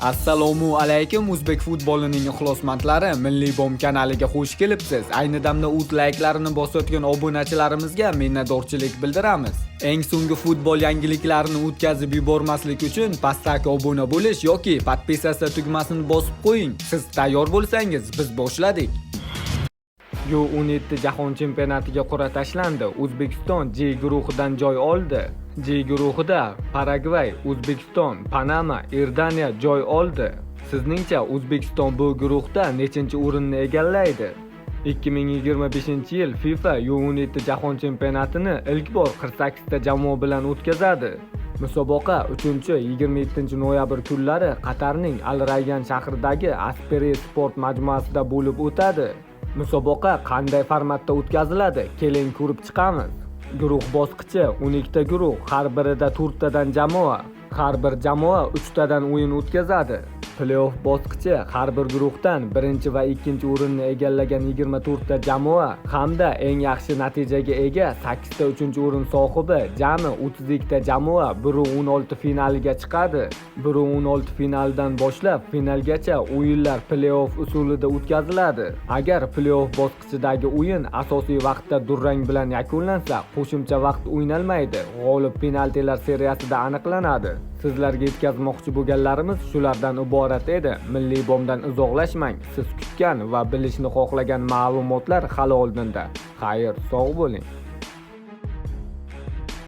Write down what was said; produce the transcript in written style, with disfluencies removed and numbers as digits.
Assalomu alaykum, o'zbek futbolining ixlosmandlari, Milliy Bom kanaliga xush kelibsiz. Ayni damda o't layklarini bosayotgan obunachilarimizga minnatdorchilik bildiramiz. Eng so'nggi futbol yangiliklarini o'tkazib yubormaslik uchun pastdagi obuna bo'lish yoki подписаться tugmasini bosib qo'ying. Siz tayyor bo'lsangiz, biz boshladik. U17 jahon chempionatiga qur'a tashlandi. O'zbekiston J guruhidan joy oldi. J guruhida Paragvay, O'zbekiston, Panama, Iordaniya joy oldi. Sizningcha, O'zbekiston bu guruhda nechinchi o'rinni egallaydi? 2025-yil FIFA U17 jahon chempionatini ilk bor 48 ta jamoa bilan o'tkazadi. Musobaqa 3-27 noyabr kunlari Qatarning Al Rayyan shahridagi Aspire sport majmuasida bo'lib o'tadi. Musobaqa qanday formatda o'tkaziladi? Keling, ko'rib chiqamiz. Guruh bosqichi: 12 ta guruh, har birida 4 tadan jamoa. Har bir jamoa 3 tadan o'yin o'tkazadi. Play-off bosqichi: har bir guruhdan birinchi va ikkinchi o'rinni egallagan 24 ta jamoa hamda eng yaxshi natijaga ega 8 ta uchinchi o'rin sohibi, jami 32 ta jamoa 1/16 finaliga chiqadi. 1/16 finalidan boshlab finalgacha o'yinlar play-off usulida o'tkaziladi. Agar play-off bosqichidagi o'yin asosiy vaqtda durang bilan yakunlansa, qo'shimcha vaqt o'ynalmaydi. G'olib penaltilar seriyasida aniqlanadi. Sizlarga yetkazmoqchi bo'lganlarimiz shulardan iborat edi. Milliy Bomdan uzoqlashmang. Siz kutgan va bilishni xohlagan ma'lumotlar hali oldinda. Xayr, sog' bo'ling.